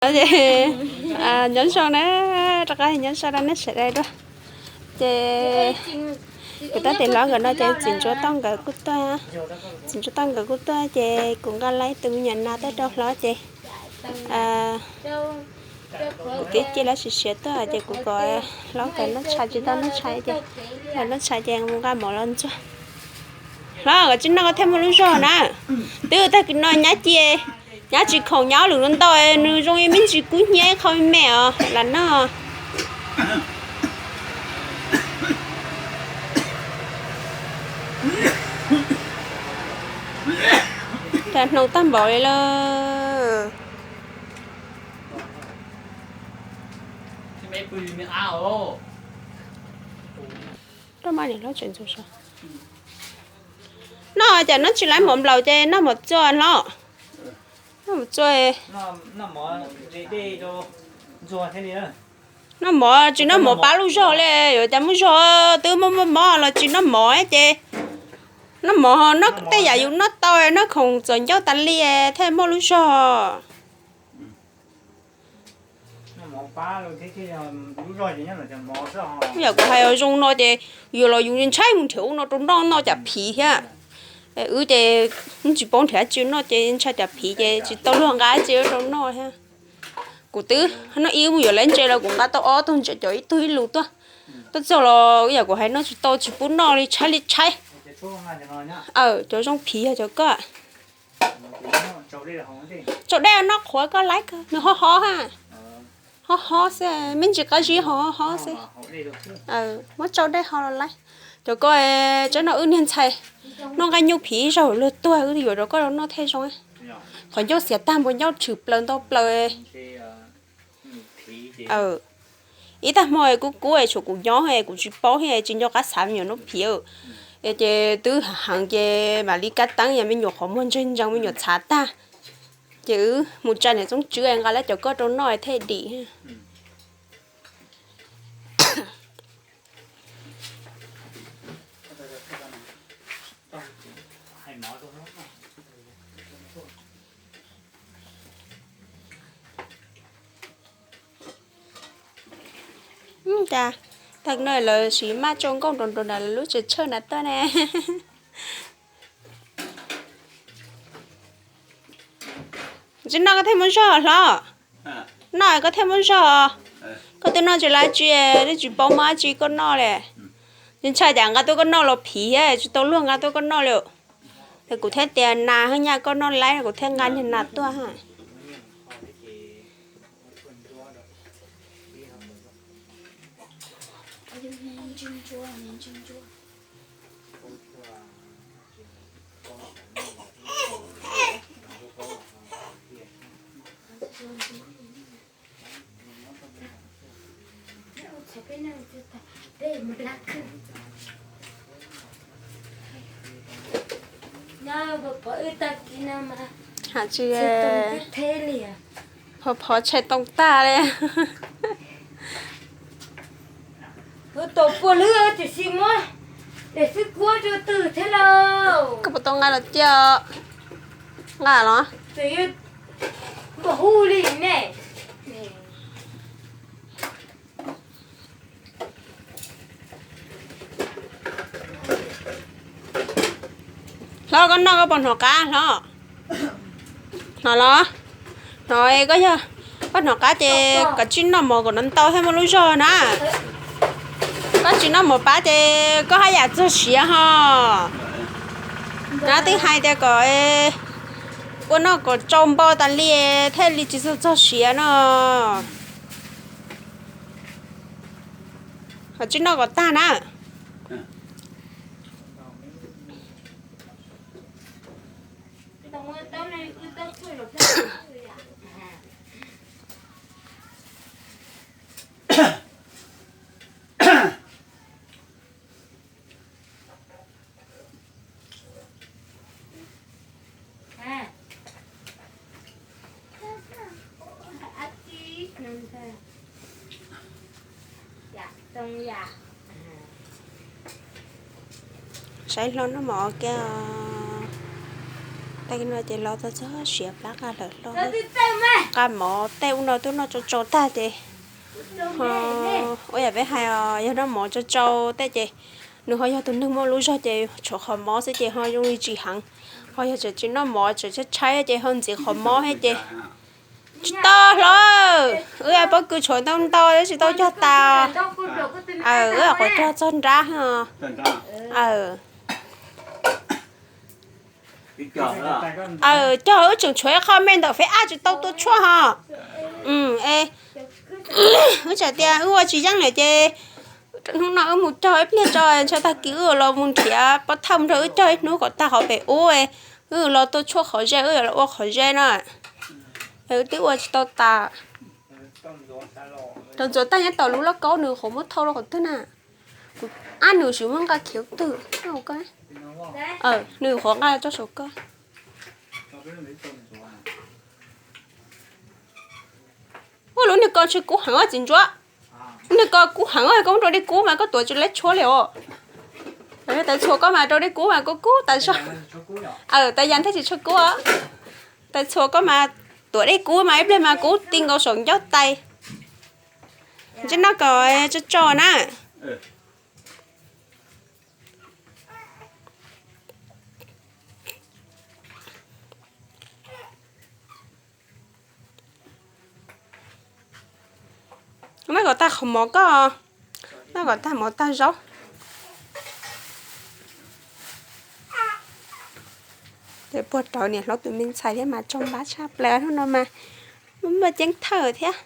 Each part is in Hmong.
Ces nyob zoo na, rov qab nyob zoo rau nej sawv daws dua. Ces kuv tab tom hlob nkawd no ces txiv ntsuab toj nkawd kuj tuaj, txiv ntsuab toj nkawd kuj tuaj ces kuv nqa lawv tus me nyuam nas tuaj rau hlob ces kuv twb cia lawv siav siav tuaj ces kuv kom hlob nkawd noj tshais tsis tau noj tshais ces, noj tshais ces mus nqa mov los ntxuag. Hlob, koj tsis noj koj thiaj muaj lub zog na. Twb tag kis no nyab cia, nyab tsis khoom nyab lwm lub ntau, nws zoo li me ntsis kub hnyiab qhov me me os lam noj. Cas hnoos tag npaum li lawm. Noj cas noj tsis laib mov nplaum ces noj mov txua hlob. Noj mov txua. Noj mov tsis noj mov pab lub zog li, yuav cas muaj zog, twb muaj muaj mob los tsis noj mov ces noj mov, noj tej yam yus noj tau, noj khoom txom ncauj tas li thiaj muaj lub zog. Yam kuv hais zoo no ces yus los yus ntshai mus nrhiav ub no rau noj, noj cam phiv thiab. Wb ces tsis paub nrhiav dab tsi noj ces ntshai cam phiv ces tsis tau luag nqa dab tsi rau noj thiab. Kuv twb noj ib mus yuav lawv ntses los kuv nqa tau ob tug ntses cov ib tug ib lus tuaj. Tuaj txog los yam kuv hais noj tsis tau tsis pub noj li, tshaib li tshaib. Cov zoo phiv yog cov ko. Tsau dej noj qhuav koj laib kawg, nws ho ho ha. Ho ho xwb, me ntsis qab zib ho ho xwb. Muab tsau dej ho los laib. Cov ko, tsam no wb niag ntxhais noj nqaij nyuj phiv zaug luag tuag wb yuav rau koj rau noj thiaj zoo. Qhov ncauj xiav tag npua ncauj tshwm plaws ntau plaws. Ib tag hmo kub kub tshuav kuv nyob kuv tsis paub thiab tsis nco qab xav me nyuam noj phiv. Ces twb heev ces mam li kab teeb yog me nyuam qhov muag ntseeg ntsees me nyuam txhav tag. Ces wb mus tsa niam Txooj Tswb nqa lawv cov ko rau noj thiaj dim. Cas tag no lawv siv maj tsau nkauj nrov nrov ntawm lawv lub tsev tshawj na tuaj ne. Tsis noj koj thiaj muaj zog hlob. Noj koj thiaj muaj zog. Koj twb noj tsis laib tsi, twb tsis paub muaj dab tsi koj noj li. Tsis ntshai cas nqa tuaj koj noj los phiv, tsis tau luag nqa tuaj koj noj li. Ces kuv thiaj tias nas hwj nyaj koj noj laib kuv thiaj nqa niag nas tuaj ha. Has tsis, phov phov tshais toom tag li. Koj puas tau nqa los tiag? Nqa los. Hlob, koj noj koj puas hnov qab hlob? Hnov los? Hnov koj yog, koj hnov qab ces koj tsis noj mov kom ntau thiaj muaj lub zog na. Koj tsis noj mov pab ces koj haj yam txog siav ho. Nab twb hais tias kom ua noj kom tsau npau tas li thiaj li tsis txog txog siav no. Ho tsis noj kom tag na. Saib hlob noj mov kiag. Tej no ces los txog txog siav plab nqa lawm hlo. Nqa mov tej ub no tuaj noj tsau tsau tag ces, ua yam peb hais os, yog noj mov tsau tsau tej ces nws ho yog tus neeg muaj lub zog ces tshuav qhov mob xwb ces ho zoo li tsis heev. Ho yog tseem tsis noj mov tseem tshaib tshaib ces ho ntxiv qhov mob thiab ces tsis tau hlob. Wb pob kws tshuav ntau ntau tab tsis tau cog tas. Wb quav rog txog nrab. Cog wb tseem tshuav ib qho me ntawm feb ab tsis tau tua tshuaj ho. Wb tseem tias wb ua tsis yeej lawm ces hnub no wb mus cog ib pliag tso, ntshe tag kis wb los mus nrhiav pov thawj nrog wb cog ib hnub kom tag qhov pem ub, wb los tua tshuaj qhov ze, wb yuav los ua qhov ze no. Wb twb ua tsis tau tas. Rau ntxuav tag nyob tom lub lauj kaub nws qhuav muab thau rau qhov twg na. Kuv ab nws tsis muab nqa khiav twg. Nws qhuav nqa tso saum ko. Ua lub niag ko ntshe kub heev txiv ntsuab. Lub niag ko kub heev, koj muab rau dej kub mas koj tuav tsis leb tshuab li os. Tais txhuas koj mas rau dej kub mas kub kub tas zog. Tais yas thiaj tsis tshuav kub. Tais txhuas koj mas tuav dej kub mas ib pliag mas kub ti nkaus saum ncauj tais. Ntsej noj kom tso tso na. Noj kom tag qhov mov koj, noj kom tag mov tag zaub. Ces puag rawv niam hlob tus me ntxhais thiab mas tso npab tshaj plaws hnub no mas muaj ceeb thawj thiab.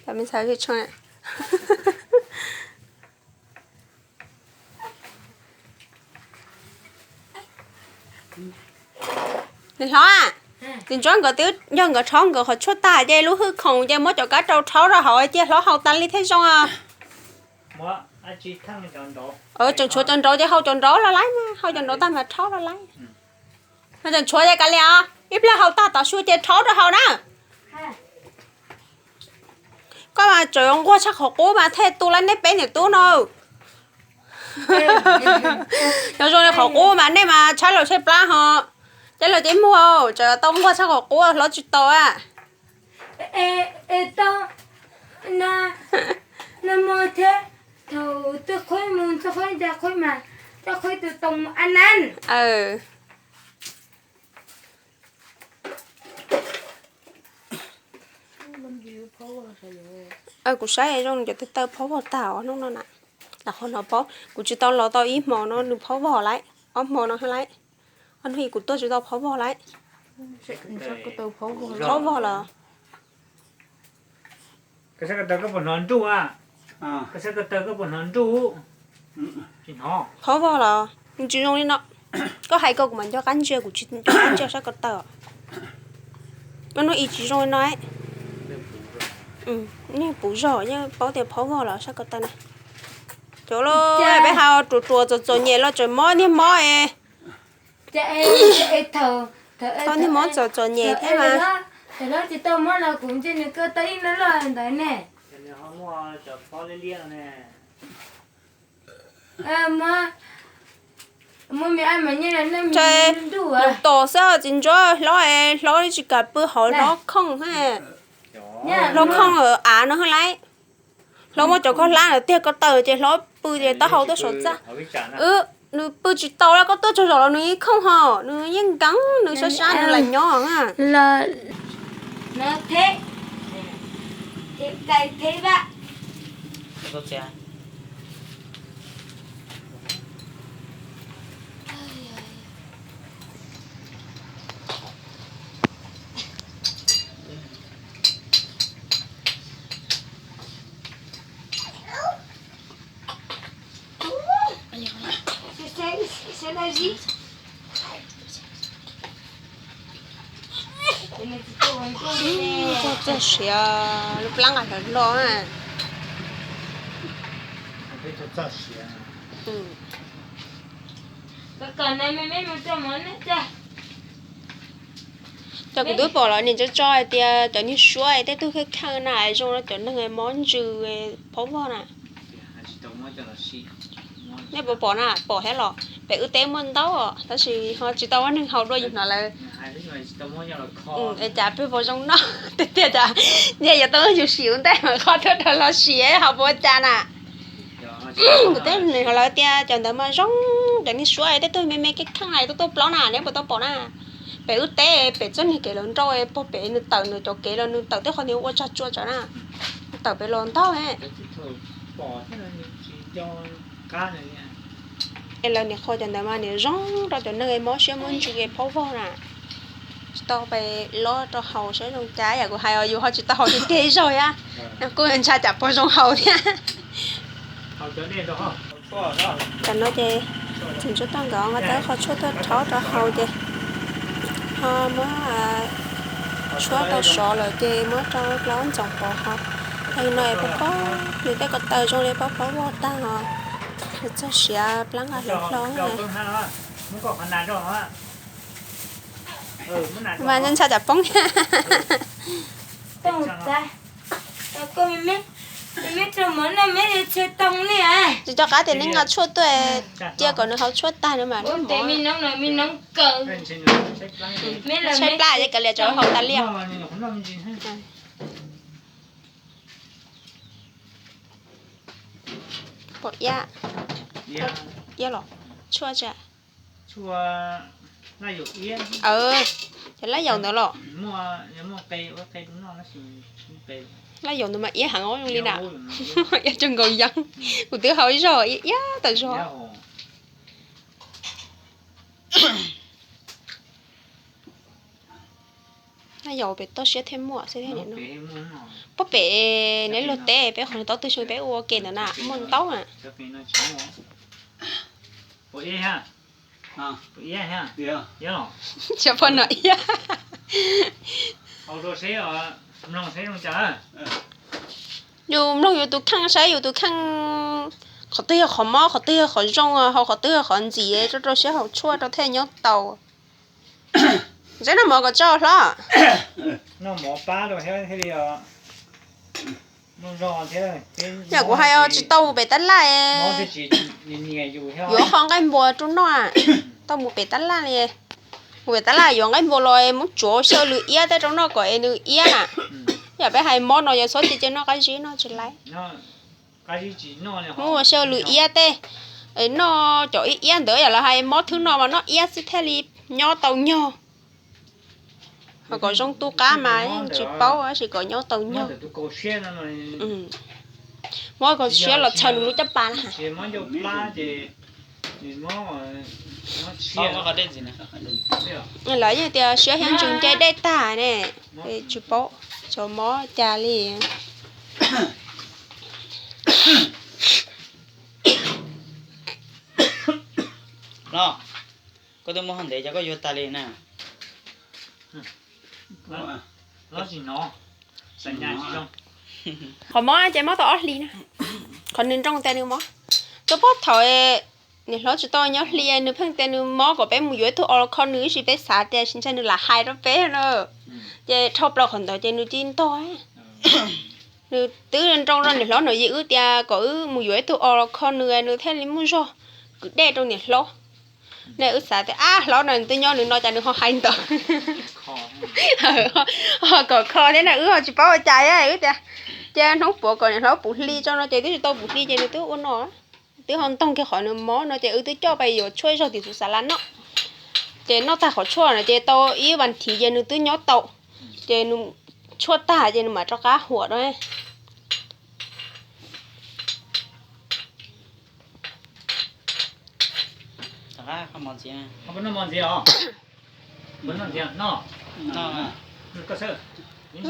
Tab me ntxhais tshee. Niam hlob, txiv ntsuab nkawd twb yog nkawd rhaub nkawd qhov tshuaj tag ces lub hwj khoom ces muab cov kab rau rhaub rau hauv cia hlob haus tas li thiaj zoo. Tseem tshuav cov nraud ces haus cov nraud los laib, haus cov nraud tag mas rhaub los laib. Tseem tshuav ces kav liam os, ib pliag haus tag tom su ces rhaub rau hauv na. Koj mas tseem yuav nquag tshaj qhov qub mas thiaj tu laib neb peb niam tub no. Yog zoo li qhov qub mas nej mas tshaib laus tshaib plab ho, ceb laus ceb muag, tseem tau nquag tshaj qhov qub hlob tsis tau a. Es tau, nag hmo thiab thaum twb qhuaib mus txog qhuaib ntsa qhuaib mas, twb qhuaib tus tau mus a nan. Kuv saib zoo cov tawg tawg phaub vog tag os hnub no na. Lam qhov no paub kuv tsis tau los tau ib hmo no nws phaub vog lawm, ob hmo no lawm. Ob hnub kuv tuaj tsis tau phaub vog lawm. Phaub vog los? Phaub vog los? Tsis zoo li no. Koj hais ko kuv mam nco qab ntsia, kuv tsis nco qab ntsia sab ko taw. Ob hnub ib tsis zoo li no. Niag puv zog yeej paub tias phaub vog los sab ko taw na. Cov los peb hais ruam ruam txom txom nyem los tseem mob niag mob es. Tau niag mob txom txom nyem thiab mas. Nws tom xwb txiv ntsuab, hlob, hlob tsis kam pw hauv, hlob khooj, hlob khooj av no lawm. Hlob muab cov khaub hlab ntawd tiag ko taw ces hlob pw ces taub hau tuaj saum txaj. Wb, nws pw tsis tau li, koj tuaj tsaug zog los nws yeej khooj ho, nws yeej nkees, nws sab sab nws lam nyob. Txog siav lub plab nqa hlawv hlo na. Cov kuv twb pom los niam tso tso hais tias cov niag suab tej tug kheej kheej na zoo rau cov neeg mob ntsws phaub vog na. Nej puas pom na, pom thiab los? Pem wb teb muaj ntau os, tab sis ho tsis tau muaj neeg haus dua yus hnov lawv. Es cas peb puas zoo noj tiag tiag cas, nyias yuav tau yus sim ua ntej mas qhov tuaj rau los sim haus puas ua cas na. Kuv teb nws ho lawv tias cov ntawd mas zoo, cov niag suab tej tug me me kheej kheej na tuaj tuaj plaub na, neb puas tau pom na? Pem wb teb pem txoj niag kev los nrau pog pem nws tawm nws cov kev los nws tawm tej qhov niag ua tsag tsua tsawv na, nws tawm pem los ntau. Es lawv niam qhuas cov ntawd mas niam zoo rau cov neeg mob siab mob ntsws phaub vog na. Tsis tau pes lob rau haus saib zoo cas, yam kuv hais os yus ho tsis tau haus tiag tiag ib zaug thiab, kuj ntshai tsam puas zoo haus thiab. Tam no ces txiv ntsuab toj nkawd nqa tau qhov tshuaj tuaj rhaub rau haus ces ho muab tshuab tau sov lawm ces muab rau plaub ntxoov pov haus. Tag no es pog pog nws tej ko taw zoo li pog pog vog tag os. Txog siav plab nqa hlawv hlo mas ntshai tsam poob. Tsis coj qab tias neb nqa tshuaj tuaj cia kom nws haus tshuaj tag no mas tshaib plab ces kav liam tso haus tas liaj. Pom iab, iab los tshuaj tsa. Cov lab yaus ntawd los? Lab yaus ntawd mas iab heev os, zoo li na. Iab tsuag nkaus yeeb. Kuv twb haus ib zaug iab tau zog. Lab yaus pem toj siab thiaj muaj xwb thiab. Pog pem neb luag teb peb qhov tau twg xyoo peb ua ke ntawd na muaj ntau na. Tsis pog no iab. Yus mloog yus tus kheej saib yus tus kheej qhov twg yog qhov mob, qhov twg yog qhov zoo, ho qhov twg yog qhov ntxim, rau rau siab haus tshuaj rau thiaj nyob tau. Ntseb noj mov kom tsau hlob. Yam kuv hais os tsis tau mus pem tab laj, yuav qho nqaij npua rau noj, tau mus pem tab laj li. Mus pem tab laj yuav nqaij npua los muab tsuav xyaw lws iab tej rau noj kom es nws iab na. Yam peb hais mob no yuav txhob cia cia noj qab zib no tsis laib. Muab xyaw lws iab tej, noj cov iab ntawd yam lawv hais mob thwb no mas noj iab xwb thiaj li nyob tau nyog. Ho kom zoo tu qab mas yeej tsis paub tab sis kom nyob tau nyog. Muab kaus siab los txhaws nws lub caj pas na. Lawv yeej tias siab hiab ntsws nce dej tag ne, tsis paub xyov mob cas li. Los, koj twb muab hov ntev cov koj yuav tas li na. Qhov mob ces mob tau ob hlis na. Qhov nws nroo tias nws mob. Twb pom thaum niam hlob tsis tau nyob hli nws pheej tias nws mob kom peb mus yuav ib tug os los kho nws ib sim peb xav tias sis ntshai nws lam hais rau peb na. Ces dhau plaws qhov ntawd ces nws cia li ntog. Nws twb nroo rau niam hlob nws yim wb tias kom wb mus yuav ib tug os los kho nws, nws thiaj li muaj zog kwv dej rau niam hlob. Ne wb xav tias ab hlob no nws twb nyob nws no cas nws ho hais ntawd. Ho kom kho thiab na wb ho tsis paub ua cas wb tias cia hnub puav kom niam hlob pum hli tso no ces twb tsis tau pum hli ces nws twb ua no. Twb ho ntog kiag qhov nws mob no ces wb twb coj pais yuav tshuaj zog tim tus xav laj noj. Ces noj tag qhov tshuaj no ces tau ib vas thiv ces nws twb nyob tau. Ces nws tshuaj tag ces nws mam rov qab huam no.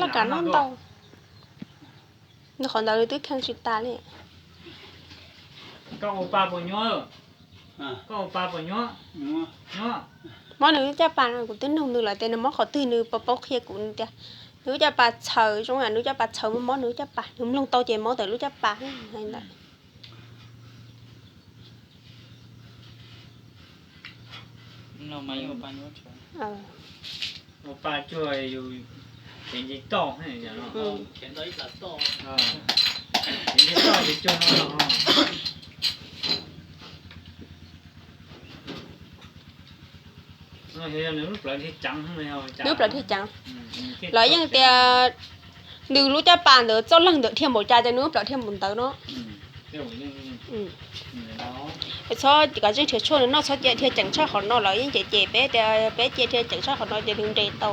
Laj kam noj ntau. Nws qhov ntawd twb kheej tsis tas li. Mob nws lub caj pas no kuv twb nug nws lawm tias nws mob qhov twg nws paub paub qhia kuv nws tias Nws lub caj pas txhaws zoo, nws lub caj pas txhaws, muaj mob nws lub caj pas, nws mloog tau ces mob ntawm lub caj pas ntawd. Ua pa cuag yus cev nce toj, cev nce toj ces cuag no. Nws lub plawv dhia ceev, lub plawv dhia ceev. Los yeej tias nws lub caj pas ntawd txoj leeg ntawd dhia npaum cas ces nws lub plawv dhia npaum ntawd no. Txhob kom tseej rhiav tshuaj nws noj, txhob cia dhia ceev tshaj qhov no, lawv yeej cem cem peb tias peb cia dhia ceev tshaj qhov no ces nws nres tau.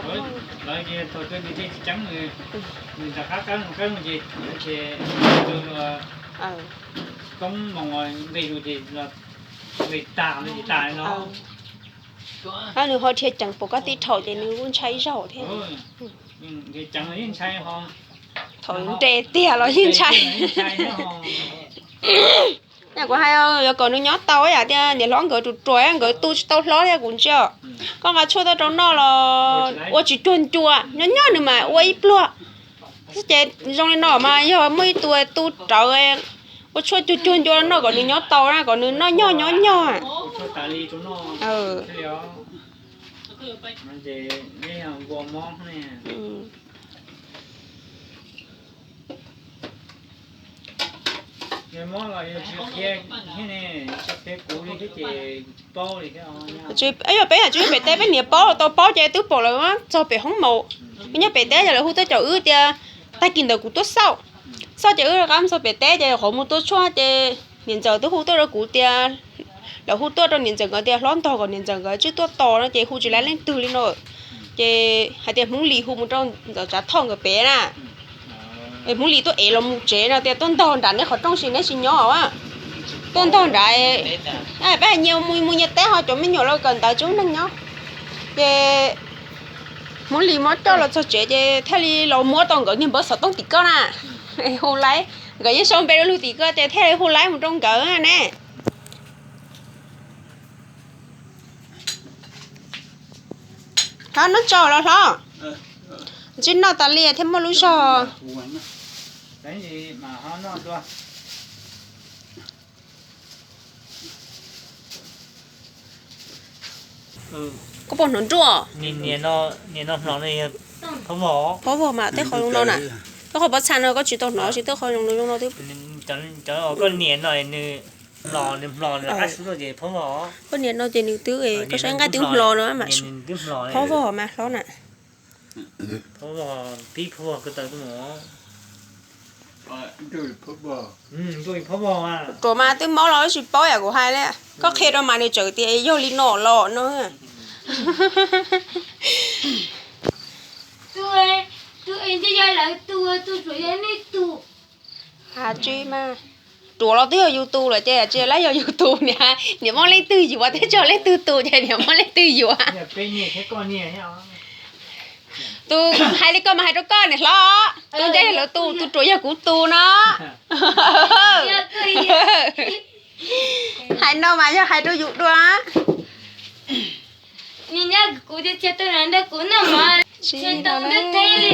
Nws ho dhia ceev pom koj tib dhau ces nws kuj ntshai zaug thiab. Thaum nres tiag los yeej ntshai. Kuv hais yuav kom nws nyob tau yam tias niam hlob nkawd ruam ruam nkawd tu tsis tau hlob thiab kuv ntsia. Koj nqa tshuaj tuaj rau noj los ua tsis cuag ncua, nyob nyob nws mas ua ib pluag. Ces zoo li no mas yog muaj ib tug tu rawv ua tshuaj cuag cuag ncua noj kom nws nyob tau na, kom nws noj nyog nyob nyog. Yog peb yam tsis pem teb peb niam paub tau paub ces twb pom lawm txog pem hoob maum. Nyob pem teb ces lawv hu tuaj caum wb tias tag kis ntawd kuv tuaj xauj. Xauj ces wb rov qab mus txog pem teb ces qhov mus tua tshuaj ces niam ntxawm twb hu tuaj rau kuv tias, lawv hu tuaj rau niam ntxawm nkawd tias hlob ntog kom niam ntxawm nkawd tswj tuaj tos no ces hu tsis laiv leej twg li no. Ces hais tias Hmoob Lis hu mus rau ntxawm Tsav Thoj nkawd pem na. Hmoob Lis tuaj ev los mus tsev no tias tuaj ntog nram neb qhov rooj si neb tsis nyob a. Tuaj ntog nrad, peb hais nyias mus mus nyias teb ho cov me nyuam los kawm ntawv tsis muaj neeg nyob. Ces Hmoob Lis muab coj los txog tsev ces thiaj li los muab tau nkawd niag npawb xov tooj tim koj na. Hu laiv, nkawd yeej sau npe rau lug tim koj ces thiaj li hu laiv mus rau nkawd ne. Hlob, noj tso los hlob. Ntsib noj tas li thiaj muaj lub zog. Koj puas hnov nruaj? Phob vog mas tej qhov zoo no na. Koj qhov pob txha no koj tsis tau hnov tsis tej qhov zoo no zoo no twb. Koj niam no ces nws twb, koj saib nqaij twb hmlo no mas. Phob vog mas hlob na. Ruam mas twb mob los tsis paub yam kuv hais li. Koj qhia rau mas nws tseem tias yog li no los no. Tsis mas, ruam los twb yog yus tus lawm ces tsis lab yog yus tus niam, niam muab leej twg yuav thiab tsis leej twg tus ces niam muab leej twg yuav. Tus hais li koj mas hais rau koj niam hlob, tus ntse lawv tus, tus ruam yog kuv tus no. Hais no mas yog hais rau yus dua. Kuv cia kuv noj mas tsis tau ntev li.